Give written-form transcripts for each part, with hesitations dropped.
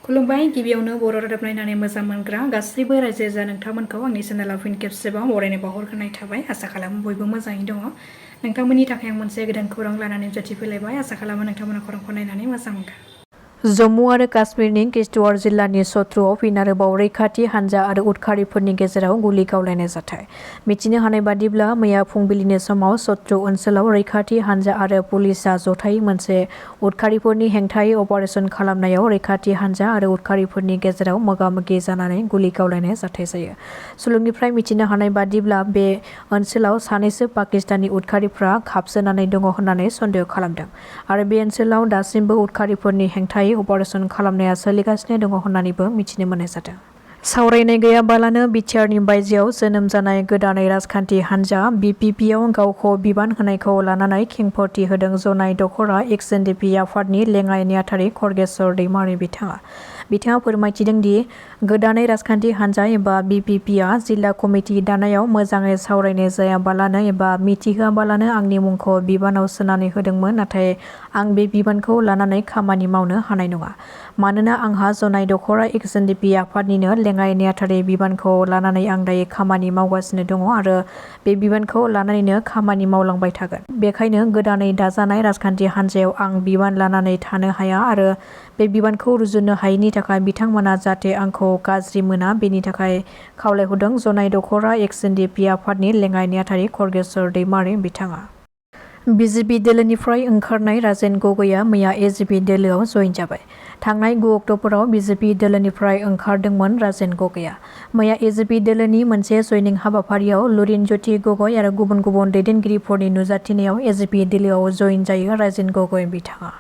खुलुमबाय गिबियावनो बर' रादाब नायनानै मोजां मोनग्रा गासैबो रायजो राजा नोंथांमोनखौ आंनि चेनेलाव फिन खेबसेबाव बरायनाय बावहरग्रोनाय थाबाय। आसा खालामो बयबो मोजाङै दङ। नोंथांमोननि थाखाय आं मोनसे गोदान खौरां लानानै नुजाथिफैलायबाय। आसा खालामो नोंथांमोना खौरांखौ नायनानै मोजां मोनगोन। जम्मु आरो काश्मीरनि किश्तवाड़ जिल्लानि सत्रआव फिन आरोबाव रैखाथि हानजा आरो उदखारिफोरनि गेजेराव गुलि गावलायनाय जाथाय। मिथिनो हानाय बादिब्ला मैया फुंबिलिनि समाव सत्र ओनसोलाव रैखाथि हानजा आरो पुलिसआ जथायै मोनसे उदखारिफोरनि हेंथायै अपारेशन खालामनायाव रैखाथि हानजा आरो उदखारिफोरनि गेजेराव मोगा-मोगि जानानै गुलि गावलायनाय जाथाय जायो। सुलुंनिफ्राय मिथिनो हानाय बादिब्ला बे ओनसोलाव सानैसो पाकिस्तानी उदखारिफ्रा हाबसोनानै दङ होननानै सन्देह खालामदों आरो बे ओनसोलाव दासिमबो उदखारिफोरनि हेंथायै अपारेशन खालामनाया सोलिगासिनो दङ होननानैबो मिथिनो मोननाय जादों। सावरायनाय गैयाबालानो बिटिआरनि बायजोआव जोनोम जानाय गोदानै राजखान्थि हानजा बिपिपिआव गावखौ बिबान होनायखौ लानानै खेंफोरथि होदों जनाय दखरा एक्स-एनडिपि आफादनि लेङाइ नेहाथारि खरगेश्वर दैमारि बिथाङा फोरमायथिदों दि गोदानै राजखान्थि हानजा एबा बिपिपिआ जिल्ला कमिटि दानायाव मोजाङै सावरायनाय जायाबालानो एबा मिथिहोआबालानो आंनि मुंखौ बिबानाव सोनानै होदोंमोन, नाथाय आं बे बिबानखौ लानानै खामानि मावनो हानाय नङा। मानोना आंहा जनाय दखरा एक्स-एनडिपि आफादनिनो लेङाइ नेहाथारि बिबानखौ लानानै आं दायो खामानि मावगासिनो दङ आरो बे बिबानखौ लानानैनो खामानि मावलांबाय थागोन। बेखायनो गोदानै दाजानाय राजखान्थि हानजायाव आं बिबान लानानै थानो हाया आरो बे बिबानखौ रुजुनो हायैनि थाखाय बिथांमोना जाहाथे आंखौ गाज्रि मोना बेनि थाखाय खावलायहरदों जनाय दखरा एक्स-एनडिपि आफादनि लेङाइ नेहाथारि खरगेश्वर दैमारि बिथाङा। बिजेपि दोलोनिफ्राय ओंखारनाय राजेन गगैआ मैया एजिपि दोलोआव जयेन जाबाय। थांनाय 9 अक्ट'बराव बिजेपि दोलोनिफ्राय ओंखारदोंमोन राजेन गगैआ। मैया एजिपि दोलोनि मोनसे जयनिं हाबाफारियाव लुरिन ज्योति गगৈ आरो गुबुन गुबुन दैदेनगिरिफोरनि नुजाथिनायाव एजिपि दोलोआव जयेन जायो राजेन गगৈ बिथाङा।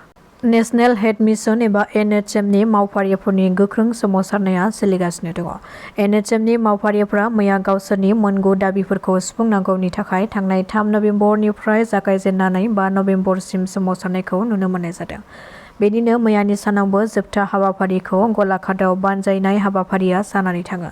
नेशनेल हेल्थ मिशन एबा एनएचएमनि मावफारियाफोरनि गोख्रों सोमावसारनाया सोलिगासिनो दङ। एनएचएमनि मावफारियाफोरा मैया गावसोरनि मोनगु दाबिफोरखौ सुफुंनांगौनि थाखाय थांनाय 3 नबेम्बरनिफ्राय जागायजेननानै 5 नबेम्बरसिम सोमावसारनायखौ नुनो मोननाय जादों। बेनिनो मैयानि सानावबो जोबथा हाबाफारिखौ गलाघाटआव बानजायनाय हाबाफारिया जानानै थाङो।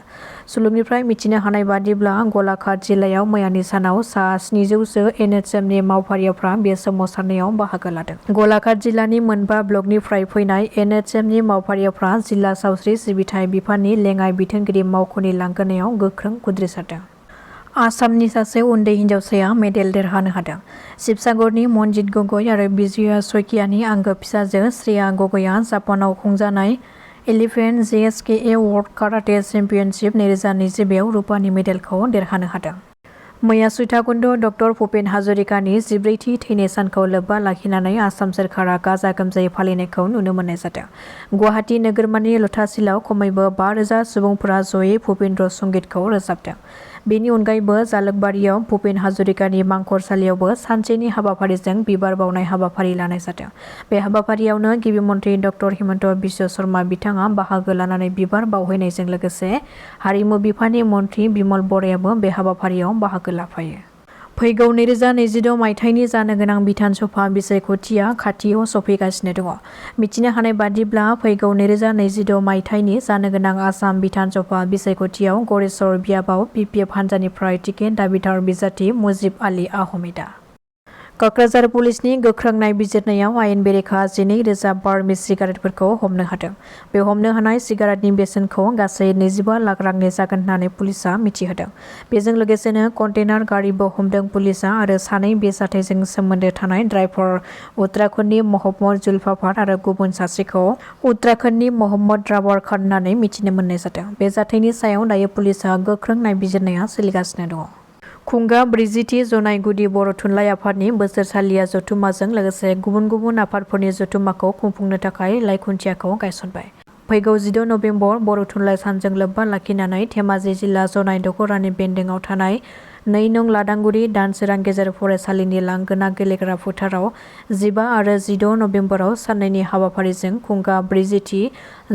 सुलुंनिफ्राय मिथिनो हानाय बादिब्ला गलाघाट जिल्लायाव मैयानि सानाव सा 700सो एनएचएमनि मावफारियाफ्रा बे सोमावसारनायाव बाहागो लादों। गलाघाट जिल्लानि मोनबा ब्लकनिफ्राय फैनाय एनएचएमनि मावफारियाफ्रा जिल्ला सावस्रि सिबिथाय बिफाननि लेङाइ बिथोनगिरि मावख'नि लांगोनायाव गोख्रों खुद्रिसारदों। आसामनि सासे उन्दै हिन्जावसाया मेडेल देरहानो हादों। शिबसागरनि मनजित गगৈ आरो बिजया शइकियानि आंगो फिसाजो श्रेया गगैआ जापानाव खुंजानाय 11 JSKA वर्ल्ड काराटे चेम्पियनशिप 2022 रुपानि मेडेलखौ देरहानो हादों। मैया सुइटाकुन्ड डक्टर भुपेन हाजरिकानि 14थि थैनाय सानखौ लोब्बा लाखिनानै आसाम सोरखारा गाजा-गोमजायै फालिनायखौ नुनो मोननाय जादों। गुवाहाटी नोगोरमानि लताशिलाव खमैबो 5000 सुबुंफोरा जयै भुपेन्द्र संगीतखौ रोजाबदों। बेनि अनगायैबो जालुकबारियाव भुपेन हाजरिकानि मांखरसालियावबो सानसेनि हाबाफारिजों बिबार बावनाय हाबाफारि लानाय जादों। बे हाबाफारियावनो गिबि मन्त्रि डक्टर हिमन्त बिश्व शर्मा बिथाङा बाहागो लानानै बिबार बावहैनायजों लोगोसे हारिमु बिफाननि मन्त्रि बिमल बर'याबो बे हाबाफारियाव बाहागो लाफायो। फैगौ 2026 मायथाइनि जानो गोनां बिधान सभा बिसायख'थिया खाथियाव सफैगासिनो दङ। मिथिनो हानाय बादिब्ला फैगौ 2026 मायथाइनि जानो गोनां आसाम बिधान सभा बिसायख'थियाव गरेस्वर बियाबाव पिपिएफ हानजानिफ्राय टिकेट दाबिदार बिजाथि मुजिब आली आहमेदआ क'क्राझार पुलिसनि गोख्रों नायबिजिरनायाव आयेन बेरेखा 12,000 बार्मिज सिगारेटफोरखौ हमनो हादों। बे हमनो हानाय सिगारेटनि बेसेनखौ गासै 25 लाख रांनि जागोन होननानै पुलिसआ मिथिहोदों। बेजों लोगोसेनो कन्टेनार गारिबो हमदों पुलिसआ आरो सानै बे जाथायजों सोमोन्दो थानाय ड्राइभार उत्तराखन्डनि महम्मद जुल्फाफार आरो गुबुन सासेखौ उत्तराखन्डनि महम्मद राबार खान होननानै मिथिनो मोननाय जादों। बे जाथायनि सायाव दायो पुलिसआ गोख्रों नायबिजिरनाया सोलिगासिनो दङ। खुंगा 40थि जनाय गुदि बर' थुनलाइ आफादनि बोसोरसालिया जथुम्माजों लोगोसे गुबुन गुबुन आफादफोरनि जथुम्माखौ खुंफुंनो थाखाय लाइखुन्थियाखौ गायसनबाय। फैगौ 16 नबेम्बर बर' थुनलाइ सानजों लोब्बा लाखिनानै धेमाजि जिल्ला जनाय दखरानि बेन्दोंआव थानाय 2 नं लादांगुरि दानसोरां गेजेर फरायसालिनि लांगोना गेलेग्रा फोथाराव 15 आरो 16 नबेम्बराव साननैनि हाबाफारिजों खुंगा 40थि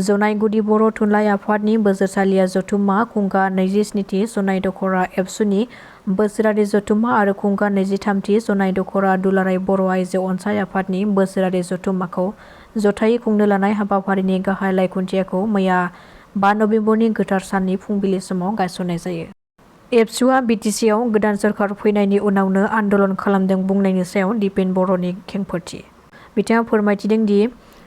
जनाय गुदि बर' थुनलाइ आफादनि बोसोरसालिया जथुम्मा, खुंगा 27थि जनाय दखरा एबसुनि बोसोरारि जथुम्मा आरो खुंगा 23थि जनाय दखरा दुलाराय बर' आइजो अनसाय आफादनि बोसोरारि जथुम्माखौ जथायै खुंनो लानाय हाबाफारिनि गाहाय लाइखुन्थियाखौ मैया 5 नबेम्बरनि गोथार साननि फुंबिलि समाव गायसननाय जायो। एबसुआ बिटिसिआव गोदान सोरखार फैनायनि उनावनो आन्दलन खालामदों बुंनायनि सायाव दिपेन बर'नि खेंफोरथि। बिथाङा फोरमायथिदों दि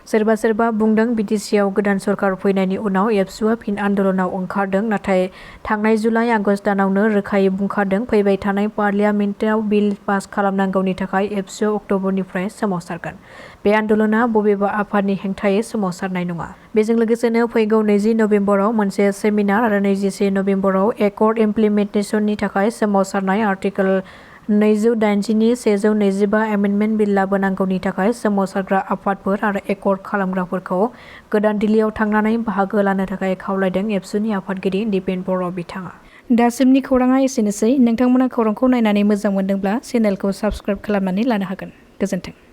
सोरबा सोरबा बुंदों बिटिसिआव गोदान सरकार फैनायनि उनाव एबसुआ फिन आन्दोलनाव ओंखारदों, नाथाय थांनाय जुलाइ आगस्त दानावनो रोखायै बुंखादों फैबाय थानाय पार्लियामेन्टआव बिल पास खालामनांगौनि थाखाय एबसुआ अक्ट'बरनिफ्राय सोमावसारगोन। बे आन्दोलना बबेबा आफादनि हेंथायै सोमावसारनाय नङा। बेजों लोगोसेनो फैगौ 20 नबेम्बराव मोनसे सेमिनार आरो 21 नबेम्बराव एकर्ड इमप्लिमेन्टेसननि थाखाय सोमावसारनाय आर्टिकल 280 नि 125 एमेन्डमेन्ट बिल लाबोनांगौनि थाखाय सोमावसारग्रा आफादफोर आरो एकर्ड खालामग्राफोरखौ गोदान दिल्लीयाव थांनानै बाहागो लानो थाखाय खावलायदों एबसुनि आफादगिरि दिपेन बर' बिथाङा। दासिमनि खौराङा एसेनोसै। नोंथांमोना खौरांखौ नायनानै मोजां मोनदोंब्ला चेनेलखौ साबस्क्राइब खालामनानै लानो हागोन। गोजोन्थों।